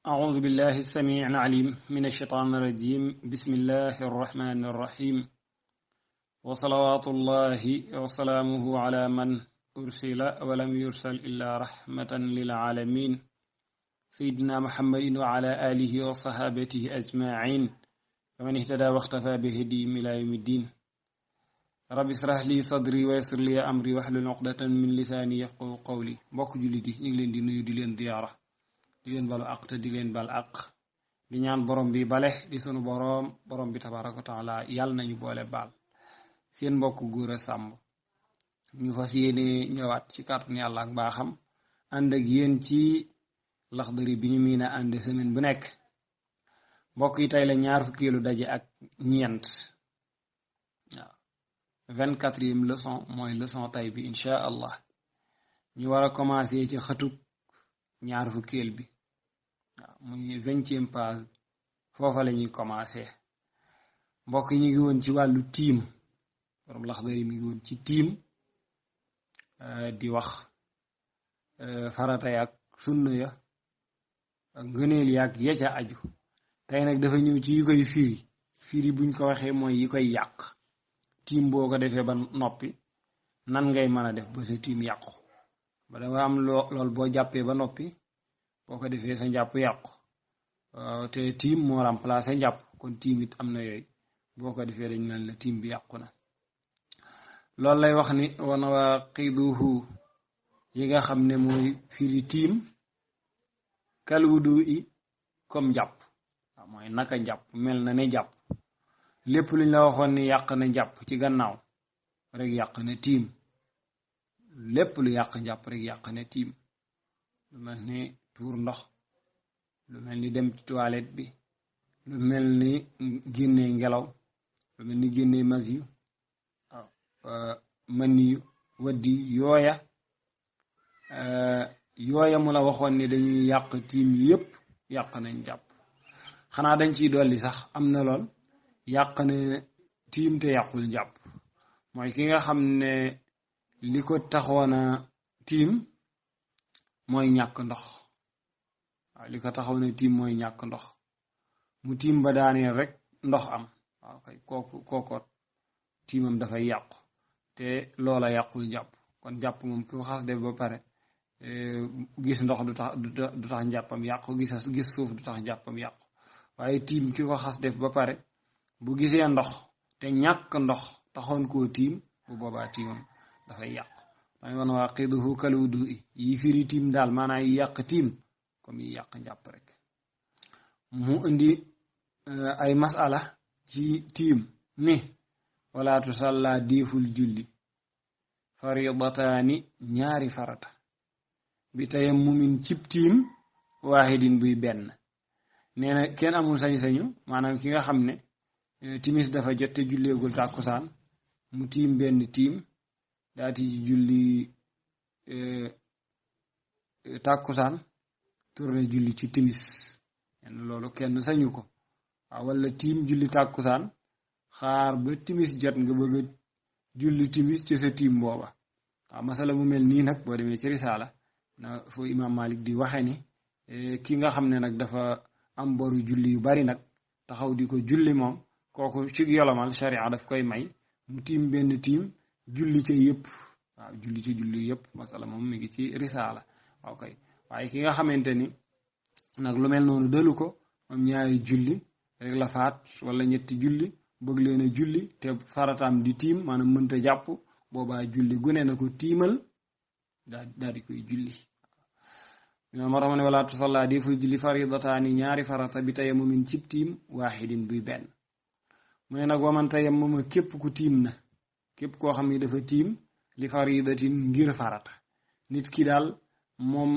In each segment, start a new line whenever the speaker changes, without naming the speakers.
أعوذ بالله السميع العليم من الشيطان الرجيم بسم الله الرحمن الرحيم وصلوات الله وسلامه على من أرسل ولم يرسل إلا رحمة للعالمين سيدنا محمد وعلى آله وصحابته أجمعين ومن اهتدى واختفى بهديهم إلى يوم الدين رب اشرح لي صدري ويسر لي أمري واحلل عقدة من لساني يفقهوا قولي mbokk jullit yi ñu ngi leen di nuyu di leen ziyaara di leen balu àq te di leen bal àq di ñaan borom bi bale di sunu borom bi tabaaraka wa taala yàlla nañu boole baal seen mbokk Gora Samb ñu fas yéene ñëwaat ci kàttanu yàlla ak baaxam ànd ak yéen ci Laxdari bi ñu miin a ànd semaine bu nekk mbokk yi tey la ñaar fukkeelu daje ak ñeent waaw 24e leçon mooy leçon tey bi incha allah ñu war a commencé ci xëtub ñaar fukkeel bi waaw muy 20e page foofa la ñuy commencé mbokk yi ñu ngi woon ci wàllu tiim borom Laxdari mi ngi woon ci tiim di wax farata yaak sunna ya ak ngëneel yaak ya ca aju tey nag dafa ñëw ci yi koy firi buñ ko waxee mooy yi koy yàq tiim boo ko defee ba noppi nan ngay mën a def ba sa tiim yàqu ba danga am lool boo jàppee ba noppi boo ko defee sa njàpp yàqu te tiim moo remplacé njàpp kon tiim it am na yooyu boo ko defee dañ naan la tiim bi yàqu na loolu lay wax ni wa nawaaqiduhu yi nga xam ne mooy firi tiim kal wudu i comme njàpp waaw mooy naka njàpp mel na ne jàpp lépp luñ la waxoon ni yàq na njàpp ci gannaaw rek yàq na tiim lépp lu yàq njàpp rek yàq na tiim lu mel ni tuur ndox lu mel ni dem ci toilette bi lu mel ni génne ngelaw lu mel ni génne masiyu maniyu waddi yooya mu la waxoon ni dañuy yàq tiim yépp yàq nañ jàpp xanaa dañ ciy dolli sax am na lool yàq ne tiim te yàqul jàpp mooy ki nga xam ne li ko taxoona tiim mooy ñàkk ndox waaw li ko taxoona tiim mooy ñàkk ndox mu tiim ba daaneel rek ndox am waaw kay kookoot tiimam dafay yàqu te loola yàqul jàpp kon jàpp moom ki ko xas def ba pare gis ndox du tax njàppam yàqu gis suuf du tax njàppam yàqu waaye tiim ki ko xas def ba pare bu gisee ndox te ñàkk ndox taxoon koo tiim bu boobaa tiimam dafay yàqu dañ wan waa qiduhu kal wudu yi firi tiim daal maanaam yi yàq tiim comme yi yàq njàpp rek mu indi ay masala ci tiim ni wala tusalla diiful julli faridataani ñaari farata bi tayammumin cib tiim waahidin buy benn nee na kenn amul sañ-sañu maanaam ki nga xam ne timis dafa jot te julleegul tàkkusaan mu tiim benn tiim daati julli tàkkusaan tourné julli ci timis loolu kenn sañu ko waaw wala tiim julli tàkkusaan xaar ba timis jot nga bëgg a julli timis ci sa tiim booba waaw masala mu mel nii nag boo demee ci risaala na foo imam Malik di waxe ni ki nga xam ne nag dafa am boru julli yu bari nag taxaw di ko julli moom kooku ci yolomal sharia daf koy may mu tiim benn tiim julli ca yëpp waaw julli ca julli yëpp masala moom mi ngi ci risaala waaw kay waaye ki nga xamante ni nag lu mel noonu dalu ko moom ñaari julli rek la faat wala ñetti julli bëgg leen a julli te farataam di tiim maanaam mënta jàpp boobaa julli gune na ko tiimal daal di koy julli moo tax ma ne wala tusalla di fu julli faridataani ñaari farata bi tayammumin cib tiim waahidin buy benn mu ne nag waman tayammuma képp ku tiim na képp koo xam ne dafa tiim li faridatin ngir farata nit ki daal moom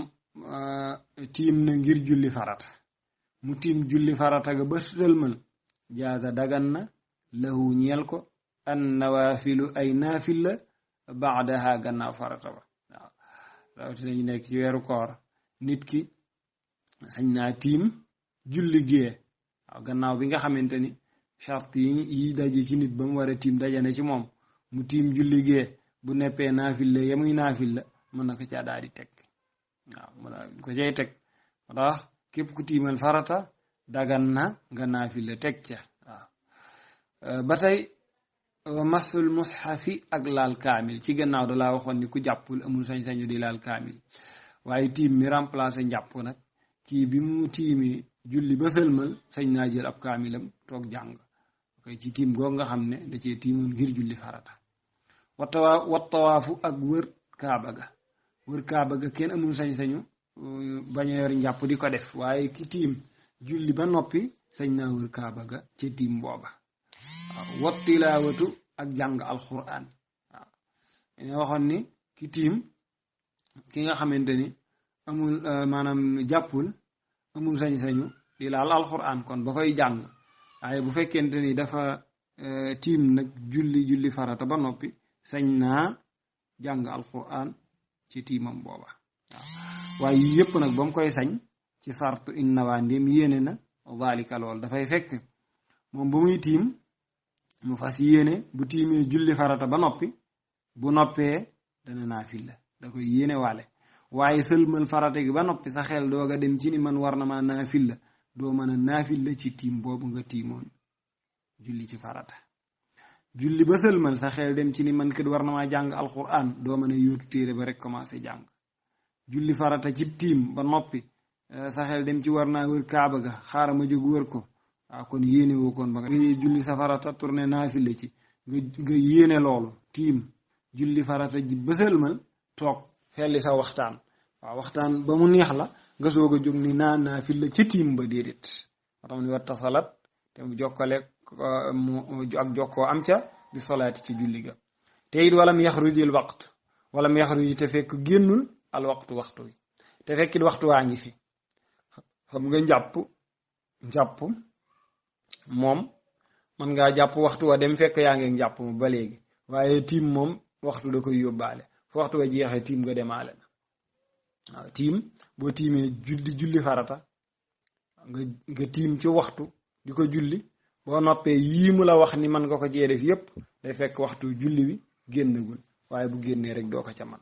tiim na ngir julli farata mu tiim julli farata ga ba tëlmal jaaza dagan na lahu ñeel ko an nawaafilu ay naafil la baadaha gannaaw farata ba waaw rawatina ñu nekk ci weeru koor nit ki sañ naa tiim julli gee waaw gannaaw bi nga xamante ni charte yi daje ci nit ba mu war a tiim daje na ci moom mu tiim julli gee bu neppee naafil la yamuy naafil la mën na ko caa daal di teg waaw mu ko cay teg moo tax képp ku tiimal farata dagan na nga naafila teg ca waaw ba tey masul mushafi ak laal kaamil ci gannaaw da laa waxoon ni ku jàppul amul sañ-sañu di laal kaamil waaye tiim mi remplacé njàpp nag kii bi mu tiimee julli ba sëlmal sañ naa jël ab kaamilam toog jàng koy ci tiim googu nga xam ne da cee tiimoon ngir julli farata wattawaafu ak wër kaaba ga kenn amul sañ-sañu bañ a yor njàpp di ko def waaye ki tiim julli ba noppi sañ naa wër kaaba ga ca tiim booba waaw wattilaawatu ak jàng alquran waaw dañoo waxoon ni ki tiim ki nga xamante ni amul maanaam jàppul amul sañ-sañu di laal alquran kon ba koy jàng waaye bu fekkente ni dafa tiim nag julli farata ba noppi sañ naa jàng alquran ci tiimam booba waaw waaye yii yëpp nag ba mu koy sañ ci sartu inna waa ndéem yéene na zalika lool dafay fekk moom ba muy tiim mu fas yéene bu tiimee julli farata ba noppi bu noppee dana naafila da koy yéene waale waaye sëlmal farata gi ba noppi sa xel dooga dem ci ni man war na maa naafila doo mën a naafila ci tiim boobu nga tiimoon julli ci farata julli ba sëlmal sa xel dem ci ni man kat war na maa jàng alquran doo mën a yóotu téere ba rek commencé jàng julli farata ci tiim ba noppi sa xel dem ci war naa wër kaaba ga xaaral ma jóg wër ko waaw kon yéene woo kon ba nga julli sa farata tourné naafila ci nga yéene loolu tiim julli farata ji ba sëlmal toog xelli sa waxtaan waaw waxtaan ba mu neex la nga soog a jóg ni naafila ci tiim ba déedéet moo tax ni watta salat te mu jokkale ak jokkoo am ca bi solaati ci julli ga te it walam yaxrujil waqtu walam yaxruji te fekk génnul al waxtu wi te fekkit waxtu waa ngi fi xam nga njàpp moom man ngaa jàpp waxtu wa dem fekk yaa ngi njàpp ma ba léegi waaye tiim moom waxtu da koy yóbbaale fu waxtu wa jeexee tiim nga demaale na waaw tiim boo tiimee julli farata nga tiim ci waxtu di ko julli boo noppee yii mu la wax ni man nga ko cee def yépp day fekk waxtu julli wi génnagul waaye bu génnee rek doo ko ca man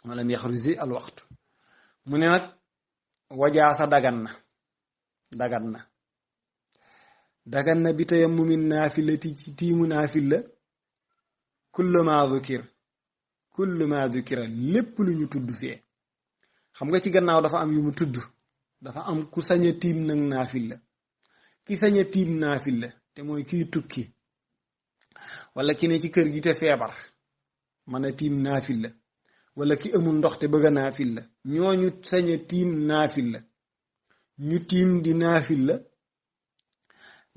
walam yaxruji al waxtu mu ne nag wajaasa dagan na bi tayammumin naafilati ci tiimu naafila kullu ma dhukira lépp lu ñu tudd fee xam nga ci gannaaw dafa am yu mu tudd dafa am ku sañ a tiim nag naafila ki sañ a tiim naafila te mooy kiy tukki wala ki ne ci kër gi te feebar mën a tiim naafila wala ki amul ndox te bëgg a naafila ñooñu sañ a tiim naafila ñu tiim di naafila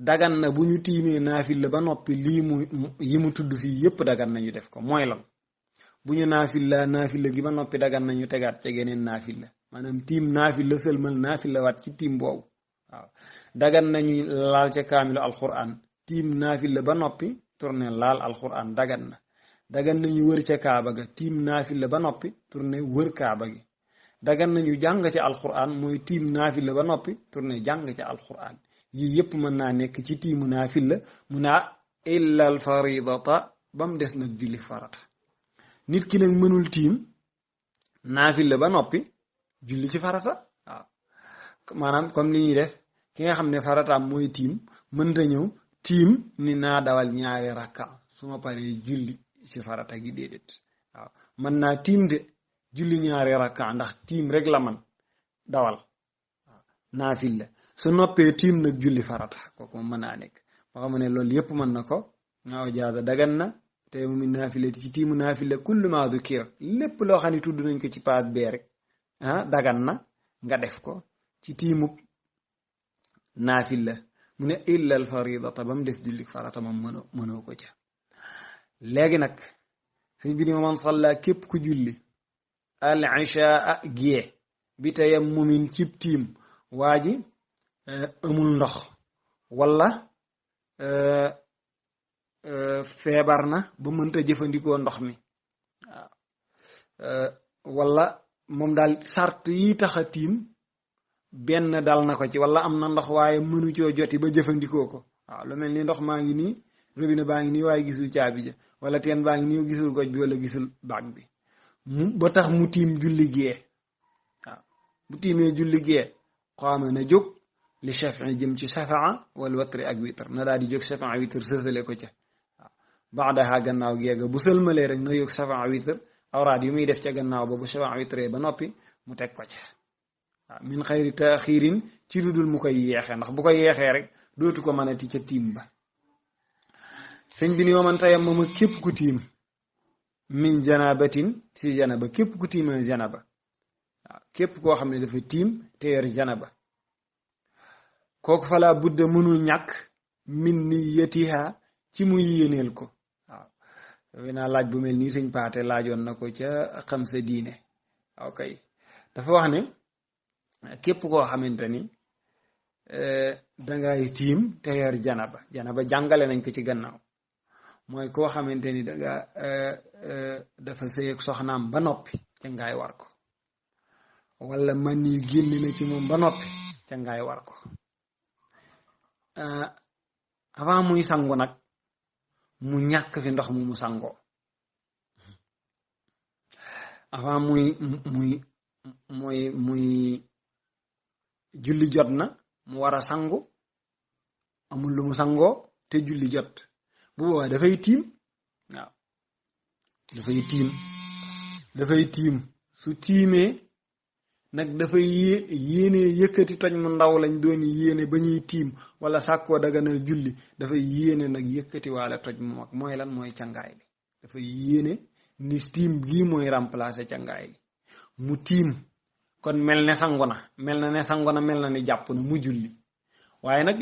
dagan na bu ñu tiimee naafila ba noppi yi mu tudd fii yépp dagan nañu def ko mooy lan bu ñu naafila gi ba noppi dagan nañu tegaat ca geneen naafila maanaam tiim naafila sëlmal naafila waat ci tiim boobu waaw dagan nañu laal ca kaamilu alquran tiim naafila ba noppi tourné laal alquran dagan nañu wër ca kaaba ga tiim naafila ba noppi tourné wër kaaba gi dagan nañu jàng ca alquran mooy tiim naafila ba noppi tourné jàng ca alquran yii yépp mën naa nekk ci tiimu naafila mu naa illa al faridata ba mu des nag julli farata nit ki nag mënul tiim naafila ba noppi julli ci farata waaw maanaam comme li ñuy def ki nga xam ne farataam mooy tiim mënta ñëw tiim ni naa dawal ñaari rakka su ma paree julli ci farata gi déedéet waaw mën naa tiim de julli ñaari rakka ndax tiim rek la man dawal waaw naafila su noppee tiim nag julli farata kooku mën naa nekk moo xam ne loolu yépp mën na ko ñaaw jaada dagan na te mu naafila ci tiimu naafila kullu ma dhukira lépp loo xam ne tudd nañ ko ci paas bee rek dagan na nga def ko ci tiimub naafila mu ne illa al faridata ba mu des julli farata moom mënoo ko ca léegi nag sëñ bi ni man salla képp ku julli al ishaa gée bi tayammumin cib tiim waa ji amul ndox wala feebar na ba mënta jëfandikoo ndox mi waaw wala moom daal sart yi tax a tiim benn dal na ko ci wala am na ndox waaye mënu coo joti ba jëfandikoo ko waaw lu mel ni ndox maa ngi nii robinet baa ngi nii waaye gisul caabi ja wala teen baa ngi nii gisul goj bi wala gisul baag bi ba tax mu tiim julli gee waaw bu tiimee julli gee qaama na jóg li shafii jëm ci shafaa wal watri ak witr na daal di jóg shafaa witr sësale ko ca waaw baadaha gannaaw geega bu sëlmalee rek na jóg shafaa witr awraad yu muy def ca gannaaw ba bu shafaa witree ba noppi mu teg ko ca waaw min xayri taaxiirin ci lu dul mu koy yeexee ndax bu ko yeexee rek dootu ko mënati ca tiim ba sëñ bi ni waman tayammama képp ku tiim min janabatin si janaba képp ku tiima janaba waaw képp koo xam ne dafa tiim te yor janaba kooku falaa budda mënul ñàkk min niyatiha ci mu yéeneel ko waaw dafa naa laaj bu mel nii sëñ paate laajoon na ko ca xam sa diine waaw kay dafa wax ne képp koo xamante ni dangay tiim te yor janaba jàngale nañ ko ci gannaaw mooy koo xamante ni dafa sëy ak soxnaam ba noppi ca ngaay war ko wala man yi génn na ci moom ba noppi ca ngaay war ko avant muy sangu nag mu ñàkk fi ndox mu sangoo avant muy julli jot na mu war a sangu amul lu mu sangoo te julli jot bu boobaa dafay tiim waaw dafay tiim su tiimee nag dafay yéene yëkkati toj mu ndaw lañ doon yéene ba ñuy tiim wala sàkkoo daganal julli dafay yéene nag yëkkati waale toj mu mag mooy lan mooy cangaay li dafay yéene ni tiim gii mooy remplacer cangaay li mu tiim kon mel na ne sangu na mel na ni jàpp na mu julli waaye nag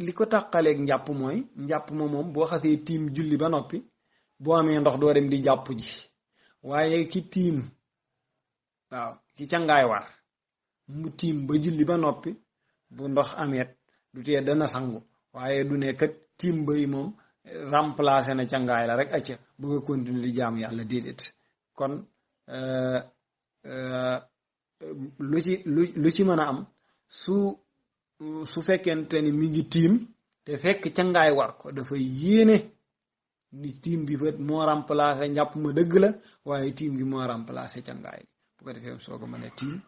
li ko tàqaleeg njàpp mooy njàpp ma moom boo xasee tiim julli ba noppi boo amee ndox doo dem di jàpp ji waaye ki tiim waaw ki cangaay war mu tiim ba julli ba noppi bu ndox ameet du tee dana sangu waaye du ne kat tiim bay moom remplacé na cangaay la rek acca bëgg a continuer di jaamu yàlla déedéet kon lu ci mën a am su fekkente ni mi ngi tiim te fekk cangaay war ko dafa yéene ni tiim bi bët moo remplacé njàpp ma dëgg la waaye tiim gi moo remplacé cangaay bu ko defee soo ko mën a tiim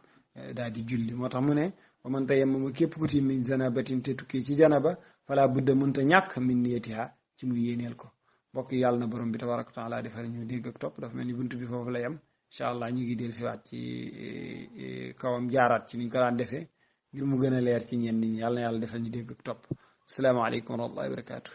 daal di julli moo tax mu ne wa man tayammama képp ku tiim min janabatin te tukkee ci janaba fala budda mënta ñàkk min niyatiha ci mu yéeneel ko mbokk yàlla na borom bi tabaraka wa taala defal ñu dégg ak topp dafa mel ni buntu bi foofu la yem incha allah ñu ngi del siwaat ci kawam jaaraat ci niñ ko daan defee ngir mu gën a leer ci ñenn ñi yàlla na yàlla defal ñu dégg ak topp asalaamaaleykum wa rahmatullahi wa barakatuh